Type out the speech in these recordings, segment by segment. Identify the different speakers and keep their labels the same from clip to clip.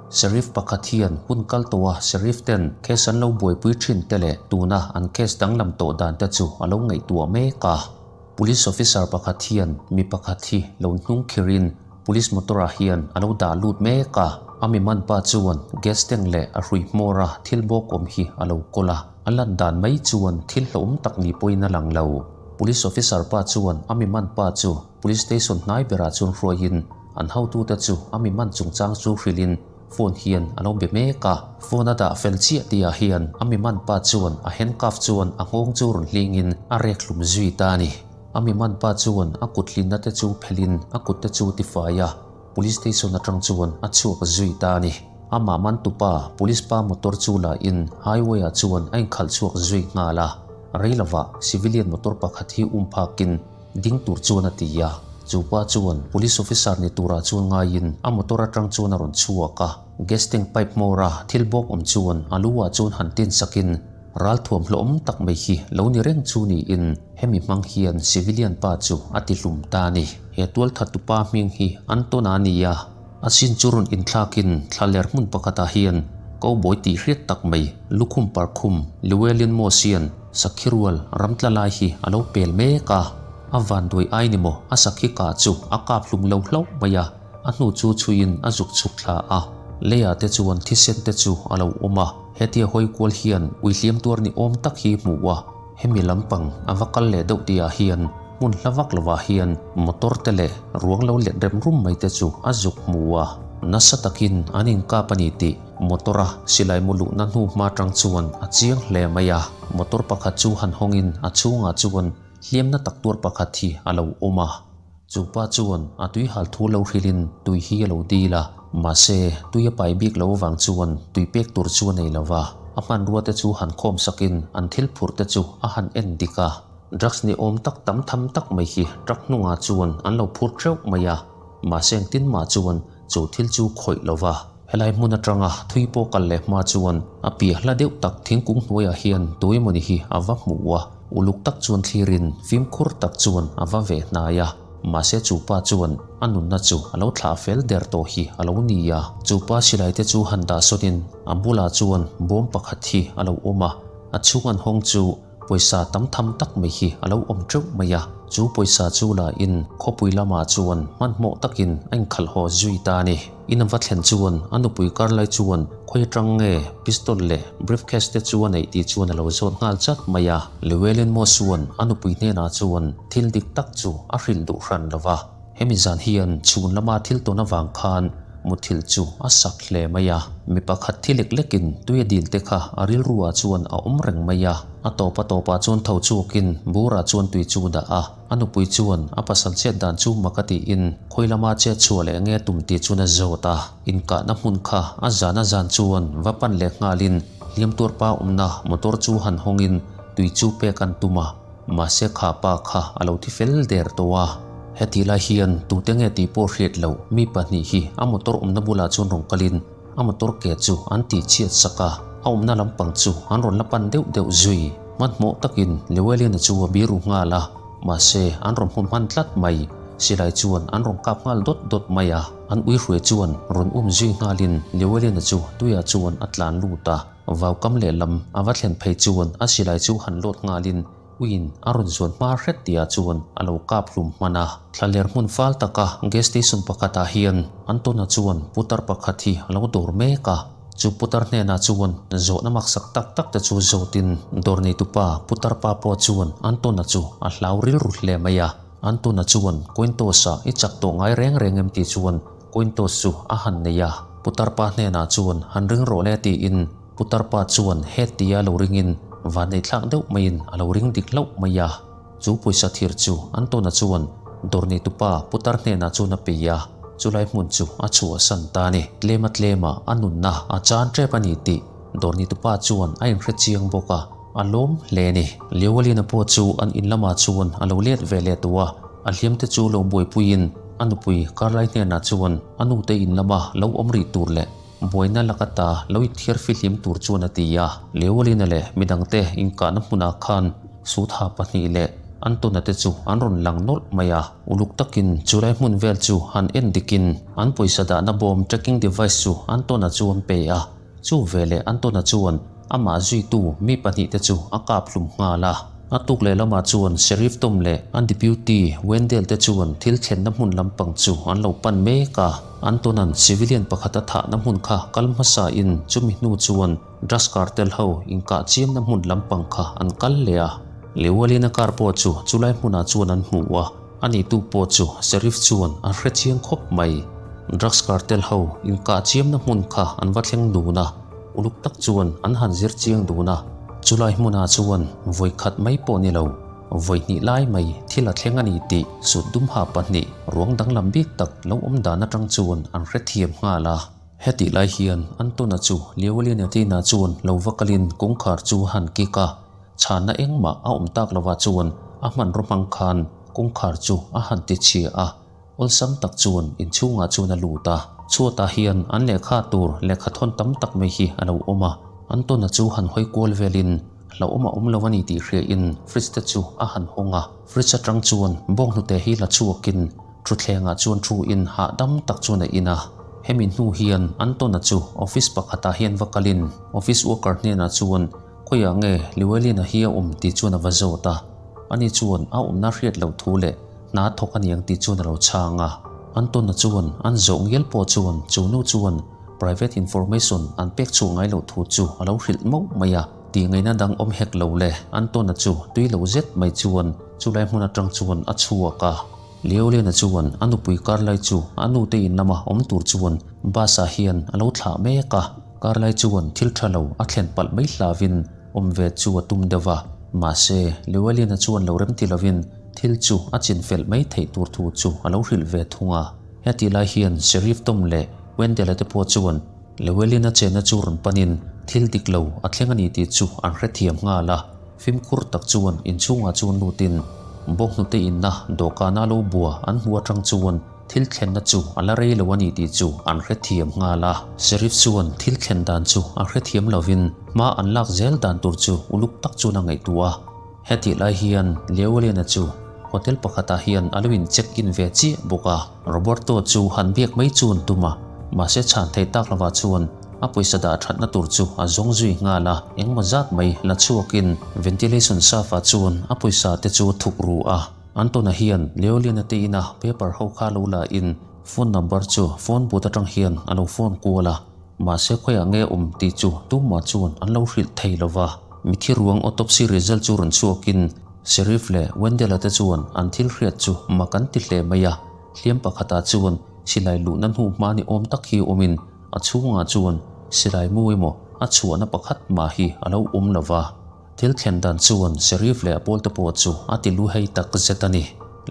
Speaker 1: Sheriff pakhat hian hun kal tawha Sheriff ten case an lo buaipui thin te leh tuna an case danglam tawh dan te chu a lo ngaihtuah mek a. Police officer pakhat hian mi pakhat hi lo hnung khirin police motor ah hian a lo dah lut mek a. A mi man pa chuan gas tank leh a hrui hmawr a thil bawk awm hi a lo kawl a. A lan dan mai chuan thil hlauhawm tak ni pawhin a lang lo. Police officer pa chuan a mi man pa chu police station hnai berah chuan hruaiin an hotute chu a mi man chungchang chu hrilhin phone hian a lo be mek a. Phone a dah fel chiah tihah hian a mi man pa chuan a handcuff chuan a nghawng chu rawn hlingin a rek hlum zui ta a ni. A mi man pa chuan a kut hlinna te chu phelhin a kut te chu tifai a, police station atang chuan a chhuak zui ta a ni. Amah man tupa police pa motor chu la in highway ah chuan a inkhalh chhuak zui nghal a. Rei lovah civilian motor pakhat hi um phakin ding tur chuan a ti a. Chu pa chuan police officer ni turah chuan ngaiin a motor atang chuan a rawn chhuak a. Gas tank pipe hmawra thil bawk awm chuan a lu ah chuan han tin sakin ral thuam hlawhawm tak mai hi lo ni reng chu niin hemi hmang hian civilian pa chu a ti hlum ta a ni. He tualthat tupa hming hi Anton a ni a. A sin chu rawn inthlakin thlaler hmun pakhatah hian cowboy tih hriat tak mai lukhum parkhum Llewellyn Moss hian sakhi rual ramtla lai hi a lo pel mek a. A vanduai ai ni maw a sakhi kah chu a kap hlum lo hlauh mai a, a hnu chu chhuiin a zuk chhuk thla a. Leiah te chuan thisen te chu a lo awm a, hetia hawi kual hian ui hliam tuar ni awm tak hi hmuh a, hemi lampang a va kal leh deuh tihah hian Hmun hla vak lovah hian motor te leh ruang lo let rem rum mai te chu a zuk hmu a, nasa takin an inkap a ni tih motor a silai mu luhna hnu hma tang chuan a chiang hle mai a. Motor pakhat chu han hawngin a chhungah chuan hliamna tak tuar pakhat hi a lo awm a. Chu pa chuan a tui hal thu lo hrilhin tui hi a lo dil a, mahse tui a pai bik lo avang chuan tui pek tur chu a nei lo va. A hmanrua te chu han khawm sakin an thil phurh te chu a han en dik a. Drugs ni awm tak tam tham tak mai hi truck hnungah chuan an lo phur theuh mai a, mahse engtin mah chuan chu thil chu khawih lo va. Helai hmun atanga thui pawh kal leh hma chuan a piah hla deuh tak thingkung hnuaiah hian tuemawni hi a va hmuh a, uluk tak chuan thlirin fimkhur tak chuan a va veh hnai a, mahse chu pa chuan a nunna chu a lo thlah fel der tawh hi a lo ni a. Chu pa silai te chu han dah sawtin a bulah chuan bawm pakhat hi a lo awm a, a chhung an hawng chu Pawisa tam tham tak mai hi a lo awm teuh mai a, chu pawisa chu la in khawpui lamah chuan hmanhmawh takin a inkhalh haw zui ta a ni. In a va thlen chuan a nupui kar lai chuan khawi atang nge pistol leh briefcase te chu a neih tih chuan a lo zawt nghal chat mai a. Llewellyn Moss chuan a nupui hnenah chuan thil dik tak chu a hrilh duh hran lo va. Hemi zan hian chhun lama thil tawn avang khan muthilh chu a sak hle mai a. Mi pakhat thi lek lekin tui a dil te kha a rilruah chuan a awm reng mai a. A tawp a tawpah chuan tho chhuakin burah chuan tui chu dah a. A nupui chuan a pasal chet dan chu mak a tiin khawi lama chet chhuah leh nge tum tih chuan a zawt a. Inkahna hmun kha a zan a zan chuan va pan leh nghalin hliam tuarpa awmna motor chu han hawngin tui chu pek an tum a. Mahse kha pa kha a lo thi fel der tawh a. Heti lai hian tute nge tih pawh hriat loh mi pahnih hi a motor awmna bulah chuan rawn kalin a motor ke chu an tih chhiat sak a, a awmna lampang chu an rawn la pan deuh deuh zui. Hmanhmawh takin Llewellyn-a chu a biru nghal a, mahse an rawn hmu hman tlat mai. Silai chuan an rawn kap nghal dawt dawt mai a, an uihruai chuan rawn um zui nghalin Llewellyn-a chu tuiah chuan a tlan lut a. Vaukam lehlam a va thlen phei chuan a silai chu han lawt nghalin uiin a rawn zuan hma hret tihah chuan a lo kap hlum hman a. Thlaler hmun fal taka gas station pakhatah hian Antona chuan putar pakhat hi a lo dawr mek a. Chu putar hnenah chuan zawhna maksak tak tak te chu zawtin dawr neitupa putar pa pawh chuan Antona chu a hlau rilru hle mai a. Antona chuan coin toss-ah i chak tawh ngai reng reng em tih chuan Coin toss chu a han nei a, Putar pa hnenah chuan han ring rawh le tiin Putar pa chuan het tia lo ringin vanneihthlak deuh maiin a lo ring dik hlauh mai a. Chu pawisa thir chu Antona chuan dawr neitupa Putar hnenah chuan a pei a, chulai hmun chu a chhuahsan ta a ni. Tlema tlema a nunna a chan tep a ni tih dawr neitupa chuan a inhre chiang bawk a, a lawm hle a ni. Lewalina pawh chu an in lamah chuan a lo let ve leh tawh a, a hliamte chu lo buaipuiin A nupui Carlai hnenah chuan a nute in lama lo awm rih tur leh buaina lak ata lo inthiar fihlim tur chuan a ti a. Leolina leh midangte inkahna hmunah khan sutha pahnih leh Anton-a te chu an rawn lang nawlh mai a. Uluk takin chulai hmun vel chu han en dikin an pawisa dahna bawm tracking device chu Anton-a chu an pe a. Chu veleh Anton-a chuan amah zuitu mi pahnihte chu a kap hlum nghal a. A tuk leh lamah chuan Sheriff Tom leh an deputy Wendell te chuan thil thlenna hmun lampang chu an lo pan mek a. Anton-a'n civilian pakhat a thahna hmun kha kal hmasain chumi hnu chuan Drugs cartel ho inkah chiamna hmun lampang kha an kal leh a. Lewalina car pawh chu chulai hmunah chuan an hmu a, a neitu pawh chu Sheriff chuan a hre chiang khawp mai. Drugs cartel ho inkah chiamna hmun kha an va thleng dun a, uluk tak chuan an han zir chiang dun a. Chulai hmunah chuan vawi khat mai pawh ni lo, vawi hnih lai mai thil a thleng a ni tih sut dum ha pahnih ruang danglam bik tak lo awm dan atang chuan an hrethiam nghal a. Hetih lai hian Anton-a chu Leoliana Tina chuan lo va kalin kawngkhar chu a han kik a, chhanna engmah a awm tak lovah chuan a hmanraw hmang khan kawngkhar chu a han ti chhia a, awlsam tak chuan inchhungah chuan a lut a. Chhuatah hian an lehkha tur lehkha thawn tam tak mai hi a lo awm a, Anton-a chu han hawi kual velin hlauhawm a awm lo a ni tih hriain fridge te chu a han hawng a, fridge atang chuan bawnghnute hi la chhuakin Thutthlengah chuan thu in hahdam tak chuan a in a. Hemi hnu hian Anton-a chu office pakhatah hian va kalin office worker hnenah chuan khawiah nge Llewellyn-a hi a awm tih chuan a va zawt a. Ani chuan a awmna hriat loh thu leh hna thawk a niang tih chuan a lo chhang a. Anton-a chuan an zawh ngial pawh chuan chu nu chuan private information an pek chhuah ngai loh thu chu a lo hrilh mauh mai a. Tih ngaihna dang awm hek lo le Anton-a chu tui lo zet mai chuan chulai hmun atang chuan a chhuak a. Leoliana chuan a nupui Karlai chu a nute in lama awm tur chuan bus ah hian a lo thlah mek a, Karlai chuan thil tha lo a thlen palh mai hlavin awm ve chu a tum deuh a, mahse Leoliana chuan lo remti lovin thil chu a chin felh mai theih tur thu chu a lo hrilh ve thung a. Hetih lai hian Sheriff Tom leh Wendell-a te pawh chuan Llewellyn-a chenna chu rawn panin thil dik lo a thleng a ni tih chu an hrethiam nghal a. Fimkhur tak chuan inchhungah chuan lutin bawnghnute inna dawhkana lo bua an hmuh atang chuan thil thlenna chu a la rei lo a ni tih chu an hrethiam nghal a. Sheriff chuan thil thlen dan chu a hrethiam lovin hma an lak zel dan tur chu uluk tak chuan a ngaihtuah a. Hetih lai hian Llewellyn-a chu hotel pakhatah hian a lo in check in ve chiah bawk a. Roberto chu han biak mai chu an tum a, mahse chhan thei tak lovah chuan a pawisa dah thatna tur chu a zawng zui nghal a, engmaw zat mai la chhuakin ventilation shaft-ah chuan a pawisa te chu a thuk ru a. Anton-a hian Llewellyn-a te ina paper ho kha lo la in phone number chu phone booth atang hian a lo phone kual a. Mahse khawiah nge awm tih chu tumah chuan an lo hrilh thei lo va. Mithi ruang autopsy result chu rawn chhuakin Sheriff leh Wendell-a te chuan an thil hriat chu mak an ti hle mai a. Hliam pakhatah chuan silai luhna hnu hma ni awm tak hi awmin a chhungah chuan silai mu emaw a chhuahna pakhat mah hi a lo awm lo va. Thil thlen dan chuan Sheriff leh a pawlte pawh chu a ti lu hei tak zet a ni.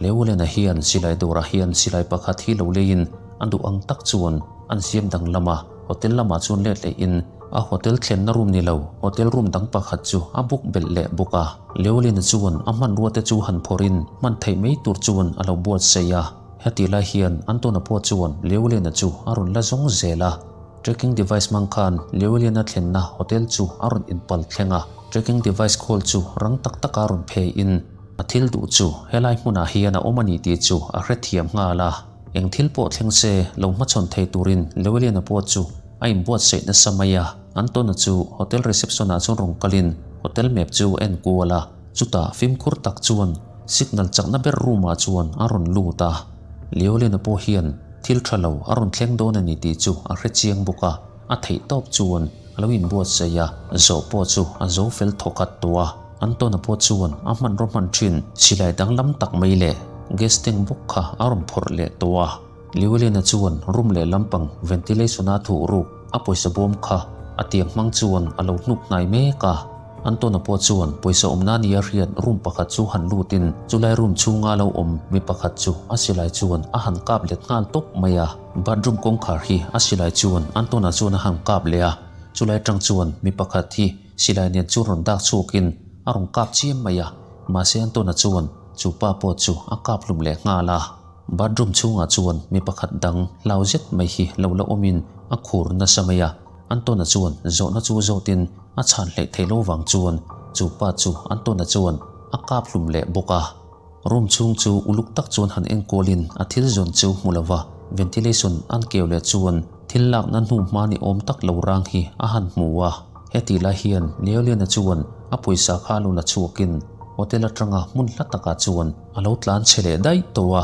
Speaker 1: Lewalena hian silai dawrah hian silai pakhat hi lo leiin a duh ang tak chuan an siam danglam a, hotel lamah chuan let lehin a hotel thlenna room ni lo hotel room dang pakhat chu a book belh leh bawk a. Lewalena chuan a hmanrua te chu han phawrhin hman theih mai tur chuan a lo buatsaih a. Hetih lai hian Anton-a pawh chuan Lewalena chu a rawn la zawng zel a. Tracking device hmang khan Llewellyn-a thlenna hotel chu a rawn inpal thleng a, tracking device khawl chu rang tak taka rawn phei in a thil duh chu helai hmunah hian a awm a ni tih chu a hrethiam nghal a. Eng thil pawh thleng se lo hmachhawn thei turin Llewellyn-a pawh chu a inbuatsaih nasa mai a. Anton-a chu hotel reception-ah chuan rawn kalin hotel map chu a en kual a, chutah fimkhur tak chuan signal chakna ber room-ah chuan a rawn lut a. Llewellyn-a pawh hian Thil tha lo a rawn thleng dawn a ni tih chu a hre chiang bawk a, a theih tawp chuan a lo inbuatsaih a, zawh pawh chu a zo fel thawkhat tawh a. Anton-a pawh chuan a hmanraw hman thin silai danglam tak mai leh gas tank bawk kha a rawn phawrh leh tawh a. Llewellyn-a chuan room leh lampang ventilation-a thuh ruk a pawisa bawm kha a tiang hmang chuan a lo hnuk hnai mek a. Anton-a pawh chuan pawisa awmna nia hriat room pakhat chu han lutin chulai room chhunga lo awm mi pakhat chu a silai chuan a han kap let nghal tawp mai a. Bathroom kawngkhar hi a silai chuan Anton-a chuan a han kap leh a, chulai atang chuan mi pakhat hi silai nen chu rawn dak chhuakin a rawn kap chiam mai a, mahse Anton-a chuan chu pa pawh chu a kap hlum leh nghal a. Bathroom chhungah chuan mi pakhat dang hlau zet mai hi lo la awmin a khur nasa mai a, Anton-a chuan zawhna chu zawtin a chhan hleih theih lo vang chuan chu pa chu Anton-a chuan. a kap hlum leh bawk a. Room chhung chu uluk tak chuan han enkualin a thil zawn chu hmu lova, ventilation an keu leh chuan thil lakna hnu hma ni awm tak lo rang hi a han hmu a. Hetih lai hian Leoliana chuan a pawisa kha a lo la chhuakin hotel atanga hmun hla takah chuan a lo tlan chhe leh daih tawh a.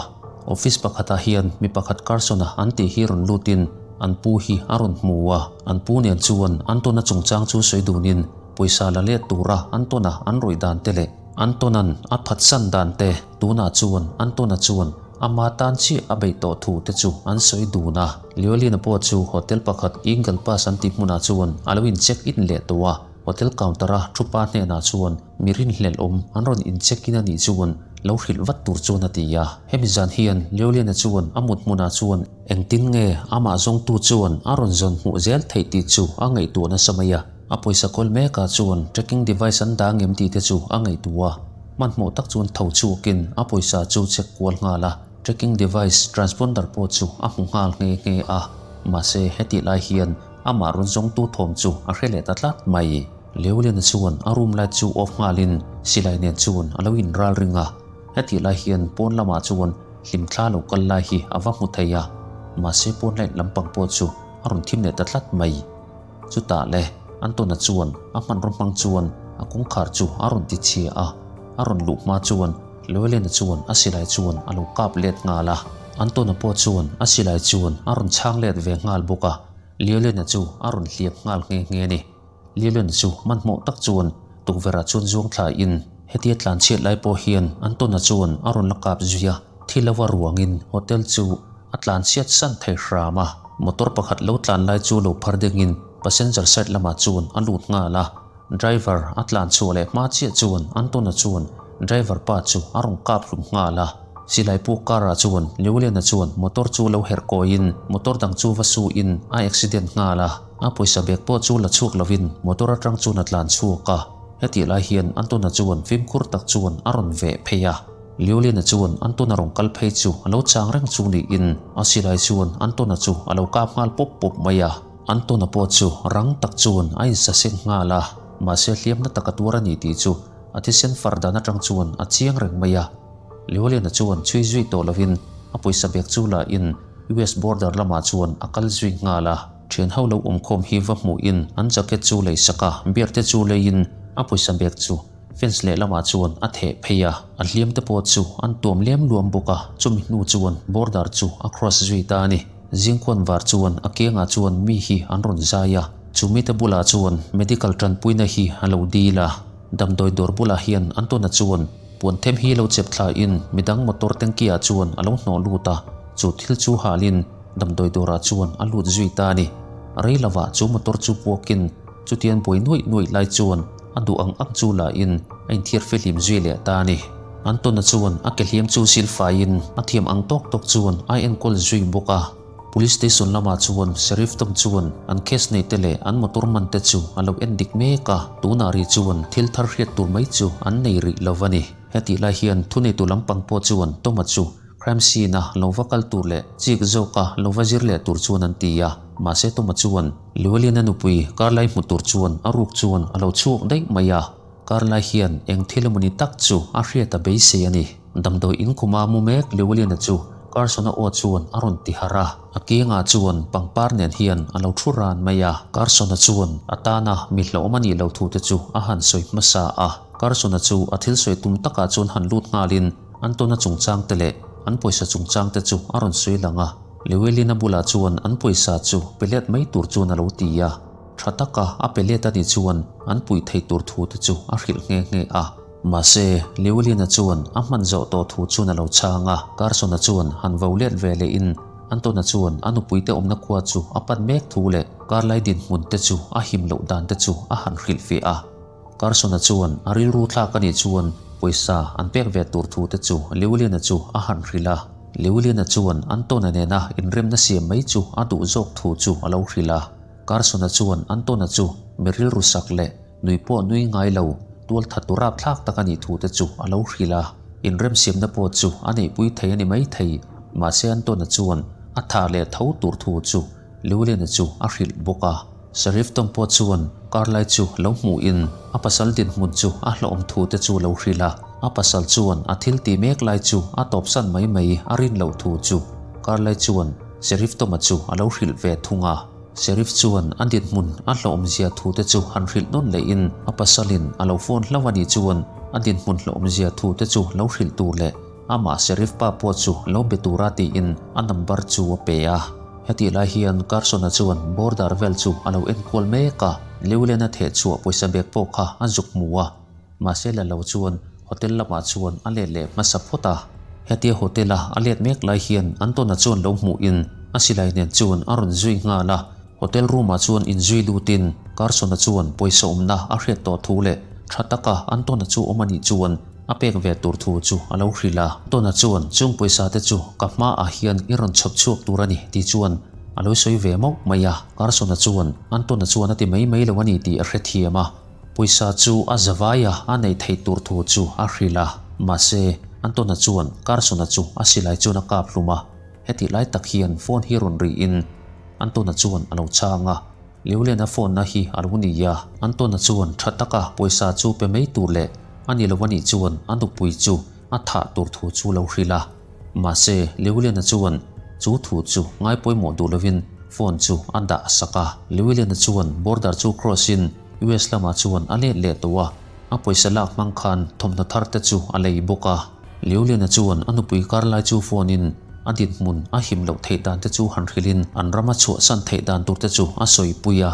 Speaker 1: Office pakhatah hian mi pakhat Carson-a an tih hi rawn lutin an pu hi a rawn hmu a. An pu nen chuan Anton-a chungchang chu sawi dunin pawisa la let tura Anton-a an rawih dan te leh Anton-a'n a phatsan dan te tunah chuan Anton-a chuan ama tan chiah a beih tawh thu te chu an sawi dun a. Leolina pawh chu hotel pakhat Eagle Pass an tih hmunah chuan a lo in check in leh tawh a. Hotel counter-a thupa hnenah chuan mi rinhlelh awm an rawn in check in a nih chuan lo hrilh vat tur chuan a ti a. Hemi zan hian Leoliana chuan a mut hmunah chuan engtin nge amah zawngtu chuan a rawn zawn hmuh zel theih tih chu a ngaihtuah nasa mai a. A pawisa kawl mekah chuan tracking device an dah ngem tih te chu a ngaihtuah a. Hmanhmawh tak chuan tho chhuakin a pawisa chu check kual nghal a. Tracking device transponder pawh chu a hmu nghal nghe nghe a. Mahse hetih lai hian Amah rawn zawngtu thawm chu a hre leh ta tlat mai. Leoliana chuan a room light chu off nghalin silai nen chuan a lo inral ring a. Hetih lai hian pawn lamah chuan hlimthla lo kal lai hi a va hmu thei a, mahse pawn light lampang pawh chu a rawn thim leh ta tlat mai. Chutah le Antona chuan a hmanraw hmang chuan a kawngkhar chu a rawn ti chhia a, a rawn luh hma chuan Leoliana chuan a silai chuan a lo kap let nghal a. Antona pawh chuan a silai chuan a rawn chhang let ve nghal bawk a. Liolena chu a rawn hliap nghal nghe nghe a ni. Liolena chu hmanhmawh tak chuan tukverhah chuan zuang thlaiin hetia tlan chhiat lai pawh hian Antona chuan a rawn la kap zui a, thi lova ruangin hotel chu a tlan chhiat san thei hram a. Motor pakhat lo tlan lai chu lo phar dengin passenger side lamah chuan a lut nghal a. Driver a tlan chhuah leh hma chiah chuan Antona chuan driver pa chu a rawn kap hlum nghal a. Silai puk car ah chuan Leuliana chuan motor chu lo herh kawiin motor dang chu va su in a accident nghal a. A pawisa bag pawh chu la chhuak lovin motor atang chuan a tlan chhuak a. Hetih lai hian Antona chuan fimkhur tak chuan a rawn veh phei a. Leuliana chuan Antona rawn kal phei chu a lo chang reng chu niin a silai chuan Antona chu a lo kap nghal pawp pawp mai a. Antona pawh chu rang tak chuan a insaseng nghal a, mahse hliamna tak a tuar a ni tih chu a thisen far dan atang chuan a chiang reng mai a. Leoliana chuan chhui zui tawh lovin a pawisa bag chu la in US border lamah chuan a kal zui nghal a. Thian ho lo awmkhawm hi va hmuhin an jacket chu lei sak a, beer te chu leiin a pawisa bag chu fence lehlamah chuan a theh phei a. A hliam te pawh chu an tuam lem luam bawk a, chumi hnu chuan border chu a cross zui ta a ni. Zingkhuan var chuan a kengah chuan mi hi an rawn zai a, chu mite bulah chuan medical tanpuina hi a lo dil a. Damdawi dawr bulah hian Antona chuan puan them hi lo chep thlain midang motor tanky ah chuan a lo hnawh lut a, chu thil chu halin damdawi dawrah chuan a lut zui ta a ni. Rei lovah chu motor chu puakin chutian buai nuaih nuaih lai chuan a duh ang ang chu lahin a inthiar fihlim zui leh ta a ni. Antona chuan a ke hliam chu silfaiin a thiam ang tawk tawk chuan a enkawl zui bawk a. Police station lamah chuan Sheriff Tom chuan an case nei te leh an motor man te chu a lo en dik mek a, tunah rih chuan thil thar hriat tur mai chu an nei rih lo a ni. Hetih lai hian thuneitu lampang pawh chuan Toma chu crime scene a lo va kal tur leh chik zawka lo va zir leh tur chuan an ti a, mahse Toma chuan Llewellyn-a nupui Carlyle hmu tur chuan a ruk chuan a lo chhuak daih mai a. Karlai hian eng thil emawni tak chu a hriat a beisei a ni. Damdawi in khuma mu mek Llewellyn-a chu Carson-a aw chuan a rawn ti harh a. A kiangah chuan pangpar nen hian a lo thu ran mai a. Carson-a chuan a tana mi hlauhawm a nih lo thu te chu a han sawi hmasa a. Carson-a chu a thil sawi tum takah chuan han lut nghalin Anton-a chungchang te leh an pawisa chungchang te chu a rawn sawi lang a. Llewellyn-a bulah chuan an pawisa chu pe let mai tur chuan a lo ti a. Tha taka a pe let a nih chuan an puih thei tur thu te chu a hrilh nghe nghe a. Mahse, Llewellyn-a chuan a hman zawh tawh thu chuan a lo chhang a. Carson-a chuan han vo let ve lehin Anton-a chuan a nupuite awmna khua chu a pan mek thu leh Carlai dinhmun te chu a him loh dan te chu a han hrilhfiah a. Carson-a chuan a rilru thlak a nih chuan pawisa an pek ve tur thu te chu Llewellyn-a chu a han hrilh a. Llewellyn-a chuan Anton-a nena inremna siam mai chu a duh zawk thu chu a lo hrilh a. Carson-a chuan Anton-a chu mi rilru sak leh nui pawh nui ngai lo, tual that tur rapthlak tak a nih thu te chu a lo hrilh a. Inremsiamna pawh chu a neihpui thei a ni maithei, mahse Anton-a chuan a tha leh tho tur thu chu Llewellyn-a chu a hrilh bawk a. Sheriff Tom pawh chuan Karlai chu lo hmuhin a pasal dinhmun chu a hlawhawm thu te chu lo hrilh a, a pasal chuan a thil tih mek lai chu a tawpsan mai mai a rin loh thu chu Karlai chuan Sheriff Toma chu a lo hrilh ve thung a. Sheriff chuan a dinhmun a hlawhawm zia thu te chu han hrilh nawn lehin a pasalin a lo phone hlauh a nih chuan a dinhmun hlawhawm zia thu te chu lo hrilh tur leh amah Sheriff pa pawh chu lo be tura tiin a number chu a pe a. Hetih lai hian Carson-a chuan border vel chu a lo enkual mek a, Lewlena theh chhuah pawisa bag pawh kha a zuk hmu a. Mahse la lo chuan hotel lamah chuan a let leh hmasa phawt a. Hetia hotel-a a let mek lai hian Anton-a chuan lo hmuhin a silai nen chuan a rawn zui nghal a. Hotel room-ah chuan inzui lutin Carson-a chuan pawisa awmna a hriat tawh thu leh tha taka Anton-a chu awm a nih chuan a pek ve tur thu chu a lo hrilh a. Anton-a chuan chung pawisa te chu ka hmaah hian i rawn chhawp chhuak tur a ni tih chuan a lo sawi ve mauh mai a. Carson-a chuan Anton-a chuan a ti mai mai lo a ni tih a hrethiam a. Pawisa chu a zavai a, a neih theih tur thu chu a hrilh a. Mahse, Anton-a chuan Carson-a chu a silai chuan a kap hlum a. Hetih lai tak hian phone hi rawn rihin Anton-a chuan a lo chhang a, Leulen-a phone-na hi a lo ni a. Anton-a chuan tha taka pawisa chu pe mai tur leh a ni lo a nih chuan a nupui chu a thah tur thu chu lo hrilh a. Mahse, Leulen-a chuan chu thu chu ngai pawimawh duh lovin phone chu a dah sak a. Leulen-a chuan border chu cross-in US lamah chuan a let leh tawh a, a pawisa lak hmang khan thawmhnaw thar te chu a lei bawk a. Liuliana chuan a nupui kar lai chu phone in a dinhmun a him loh theih dan te chu han hrilh in an ram a chhuahsan theih dan tur te chu a sawi pui a.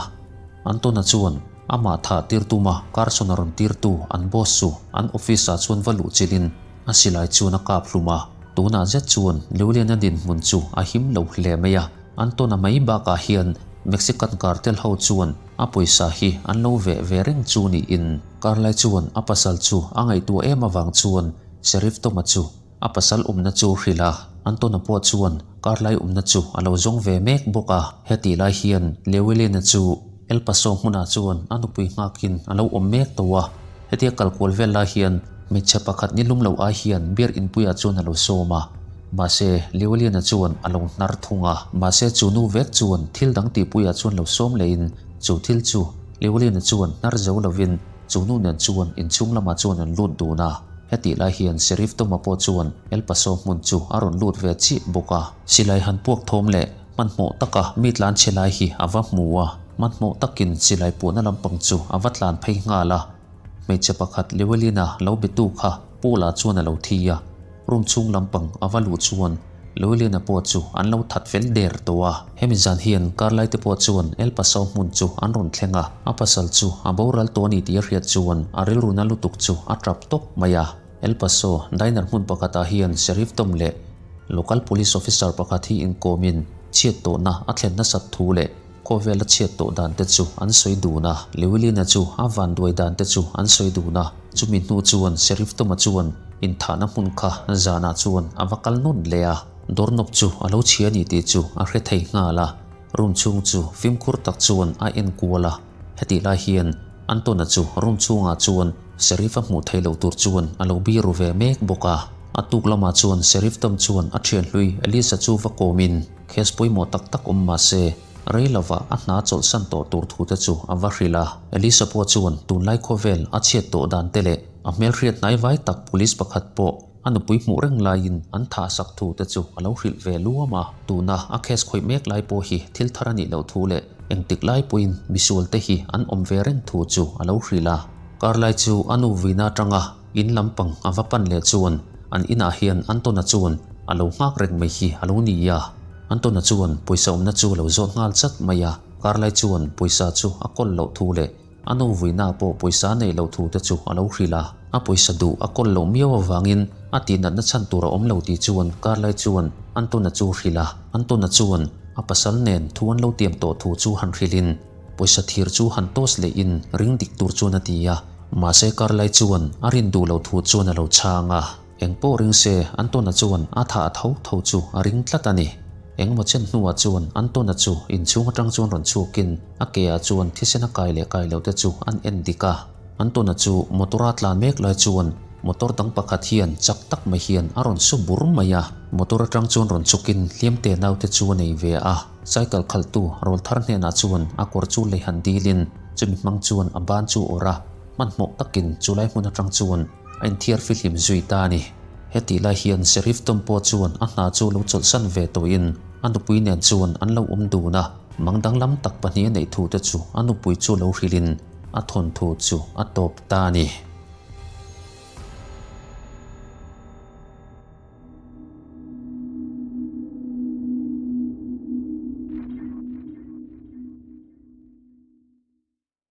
Speaker 1: Antona chuan amah thah tir tuma Carson a rawn tir tu an boss chu an office ah chuan va luh chilh in a silai chuan a kap hlum a. Tunah zet chuan Liuliana dinhmun chu a him lo hle mai a. Antona mai bakah hian Mexican cartel ho chuan a pawisa hi an lo veh ve reng chu niin Carlai chuan a pasal chu a ngaihtuah em avang chuan Sheriff Toma chu a pasal awmna chu hrilh a, Antona pawh chuan Carlai awmna chu a lo zawng ve mek bawk a. Hetih lai hian Llewellyn-a chu El Paso hmunah chuan a nupui nghakin a lo awm mek tawh a, hetia kal kual vel lai hian hmeichhe pakhat ni lum lo ai hian beer inpuiah chuan a lo sawm a, mahse Llewellyn-a chuan a lo hnar thung a. Mahse chu nu vek chuan thil dang tihpuiah chuan lo sawm lehin chu thil chu Llewellyn-a chuan hnar zo lovin chu nu nen chuan inchhung lamah chuan an lut dun a. Hetih lai hian Sheriff Toma pawh chuan El Paso hmun chu a rawn lut ve chiah bawk a. Silai han puak thawm leh hmanhmawh taka mi tlan chhe lai hi a va hmu a, hmanhmawh takin silai puahna lampang chu a va tlan phei nghal a. Hmeichhe pakhat Llewellyn-a lo betu kha Paul-a chuan a lo thi a. Room chhung lampang a va luh chuan Llewellyn-a pawh chu an lo that fel der tawh a. Hemi zan hian Carlyle te pawh chuan El Paso hmun chu an rawn thleng a, a pasal chu a boral tawh a ni tih a hriat chuan a rilru na lutuk chu a tap tawp mai a. El Paso diner hmun pakhatah hian Sheriff Tom leh local police officer pakhat hi inkawmin chhiat tawhna a thlen nasat thu leh Khawvela chhiat tawh dan te chu an sawi dun a, Llewellyn-a chu a vanduai dan te chu an sawi dun a. Chumi hnu chuan Sheriff Toma chuan inthahna hmun kha zanah chuan a va kal nawn leh a. Doorknob chu a lo chhia a ni tih chu a hre thei nghal a, room chhung chu fimkhur tak chuan a en kual a. Hetih lai hian Anton-a chu room chhungah chuan Sheriff-a hmuh theih loh tur chuan a lo biru ve mek bawk a. A tuk lamah chuan Sheriff Tom chuan a thian hlui Elisa chu va kawmin, Case pawimawh tak tak awm mah se, rei lovah a hna chawlhsan tawh tur thu te chu a va hrilh a. Elisa pawh chuan tunlai khawvel a chhiat tawh dan te leh a hmelhriat hnaivai tak police pakhat pawh a nupui hmuh reng laiin an thah sak thu te chu a lo hrilh ve luam a. Tuna a case khawih mek lai pawh hi thil thar a nih loh thu leh engtik lai pawhin misual te hi an awm ve reng thu chu a lo hrilh a. Karlai chu a nu vuina atanga In lampang a va pan leh chuan an inah hian Antona chuan a lo nghak reng mai hi a lo ni a. Antona chuan pawisa awmna chu a lo zawt nghal chat mai a. Karlai chuan pawisa chu a kawl loh thu leh a nu vuina pawh pawisa a neih loh thu te chu a lo hrilh a. A pawisa duh a kawl loh miau avangin a tihnatna chhan tur a awm lo tih chuan Karlai chuan Antona chu hrilh a. Antona chuan a pasal nen thu an lo tiam tawh thu chu han hrilhin Pawisa thir chu han toss leh in ring dik tur chuan a ti a, mahse Carlai chuan a rin duh loh thu chuan a lo chhang a. Eng pawh ring se Antona chuan a thah tho tho chu a ring tlat a ni. Engmaw chen hnuah chuan Antona chu inchhung atang chuan rawn chhuakin a ke ah chuan thisen a kai leh kai loh te chu an en dik a. Antona chu motor a tlan mek lai chuan motor dang pakhat hian chak tak mai hian a rawn su bur mai a. Motor atang chuan rawn chhukin hliamte naute chu a nei ve a. Cycle khalhtu Rawlthar hnenah chuan a kawr chu lei han dilin Chumi hmang chuan a ban chu a awrh a, hmanhmawh takin chulai hmun atang chuan a inthiar fihlim zui ta a ni. Hetih lai hian Sheriff Tom pawh chuan a hna chu lo chawlhsan ve tawhin a nupui nen chuan an lo awm dun a, mang danglam tak pahnih a neih thu te chu a nupui chu lo hrilhin a thawnthu chu a tawp ta a ni.